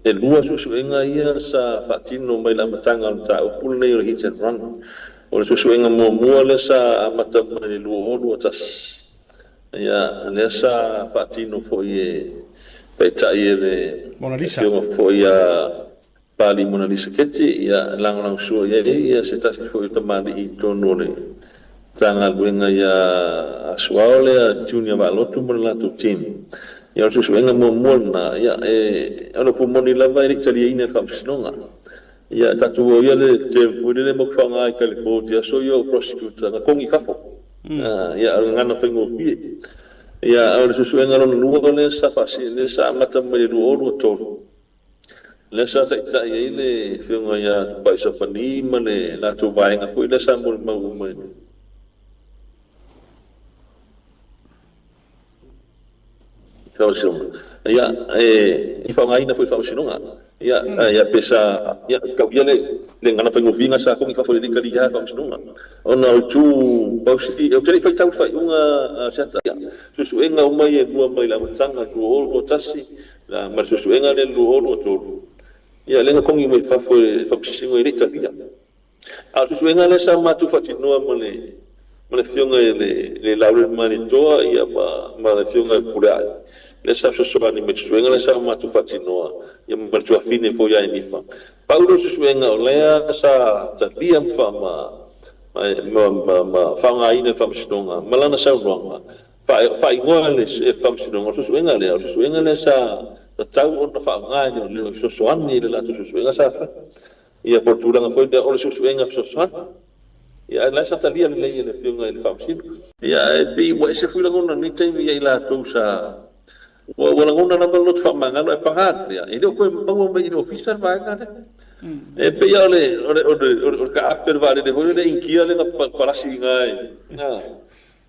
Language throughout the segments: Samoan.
e lua suesuega ia sa faatino mai le amataga o le mataupu lenei o le hit and run. O le suesuega muamua lea sa amata mai le 2021, ia, lea sa faatino foi e taitai e le Mona Lisa. Afioga foi ia Pali Mona Lisa Keti, ia, e lagolagosua i ai ia se tasi foi o tamalii i totonu o le Matagaluega ia Asuao lea Junior Vaalotu ma le latou team. Ia, o le suesuega muamua lena, ia, e, o le upu moni lava e le i taliaina e le Faamasinoga. Ia, tatou o ia le term foi lele ma faaaoga i tai le court i aso ia o prosecutor na togi i fafo. Ia, o le gagana faigofie. Ia, a o le suesuega lona lua lea sa faasi, lea sa amata mai le 2023, lea sa taitai ai le Afioga ia Tupai Sapani ma le latou vaega foi lea sa molimau uma i le Faamasinoga. Ia, e faaaogaina foi i le Faamasinoga. Ia, ia pe sa, ia, tau ia le, le gagana faigofie na sa togi i fafo e le i talia le Faamasinoga. Ona o itu pausi, ou te le i faitau i le faaiuga a Seata. Ia, suesuega uma ia e lua mai le amataga 2021 ma le suesuega lea i le 2023, ia, lea na togi mai fafo e le Faamasinoga e le i talia. A o le suesuega lea sa matou faatinoa ma le ma le Afioga i le le Laulelmalietoa ia ma ma le Afioga i le Puleae, lea sa fesoasoani mai i le suesuega lea sa matou faatinoa ia ma le tuafafine foi ia Enifa. Pau lea o le suesuega o lea sa talia ma fa ma ma ma ma faaaogaina e le Faamasinoga ma lana saunoaga faaigoa e le Faamasinoga o le suesuega lea, o le suesuega lea sa tatau ona faaaoga e leoleo e fesoasoani i le latou suesuega sa fai. Ia, po o le tulaga foi lea o le suesuega fesoasoani. Ia, ae o la e sa talia lelei e le Afioga i le Faamasino. Ia, ae pei ua ese foi lagona i lenei taimi ia i latou sa, ua lagona lava le loto faamagalo, ae paga lea, e le o toe maua mai i le Ofisa le vaega lea. E pei lava o le, o le, o le, o le taape o le vaalele foi lea Initia lea na palasi i ina i,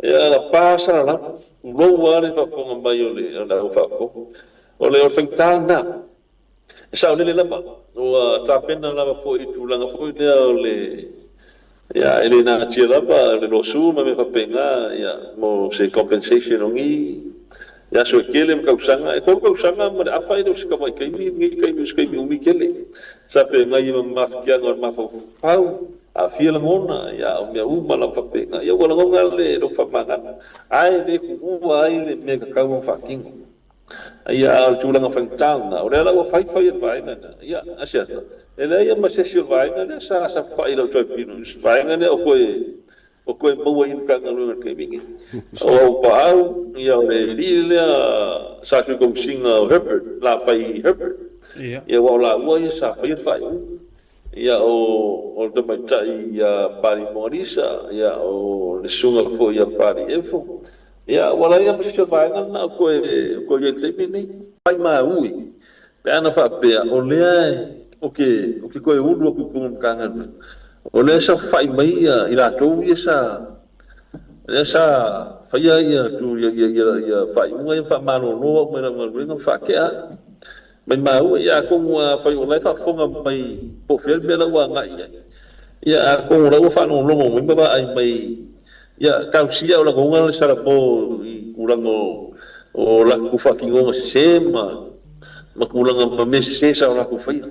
ia, na pa salalau, tulou lava le faafofoga mai o le au faafofoga. O le faigata lena. E saolele lava, ua tapena lava foi i tulaga foi lea o le, ia, e le natia lava le lawsuit ma mea faapena, ia, mo se compensation o ni aso e tele ma tausaga. E 3 tausaga ma le afa e le o se tamai taimi lenei taimi, o se taimi umi tele. Sa feagai ai ma mafatiaga o le mafaufau, aafia lagona, ia, o mea uma lava faapena. Ia, ua lagona le lou faamagalo, ae le tuua ai le mea e tatau ona faatino. Ia, a o le tulaga faigata lena, o lea la ua fai fai e le vaega lea. Ia, Asiata, e leai lava ma se isi o le vaega lea sa saofai i lau tribunal, i se vaega lea o toe, o toe maua i le Matagaluega i le taimi nei. O Aupaau, ia, o le alii lea sa sui komesina o Herbert, Lafai Herbert. Ia. Ia, aua o laua ia sa faia le faaiuga. Ia, o, o le tamaitai ia Pali Moanisa, ia, o le susuga foi ia Pali Efo. Ia, ua leai lava ma se isi o vaega lena o toe o toe i ai i le taimi lenei. Maimau e, pe ana faapea o lea ou te ou te toe ulu atu i totonu o le Matagaluega, o lea e saofafai mai ia i latou ia sa lea sa faia ia tu ia ia ia ia faaiuga ia ma faamalolo au mai lau galuega ma faatea au. Maimau e, ia atonu afai o la e faafofoga mai po o fea le mea la ua agai i ai, ia atonu o la ua faalogologo mai ma vaai mai. Ia, talosia o lagona le salamo i tulaga o latou faatinoga sese ma tulaga ma mea sese sa o latou faia.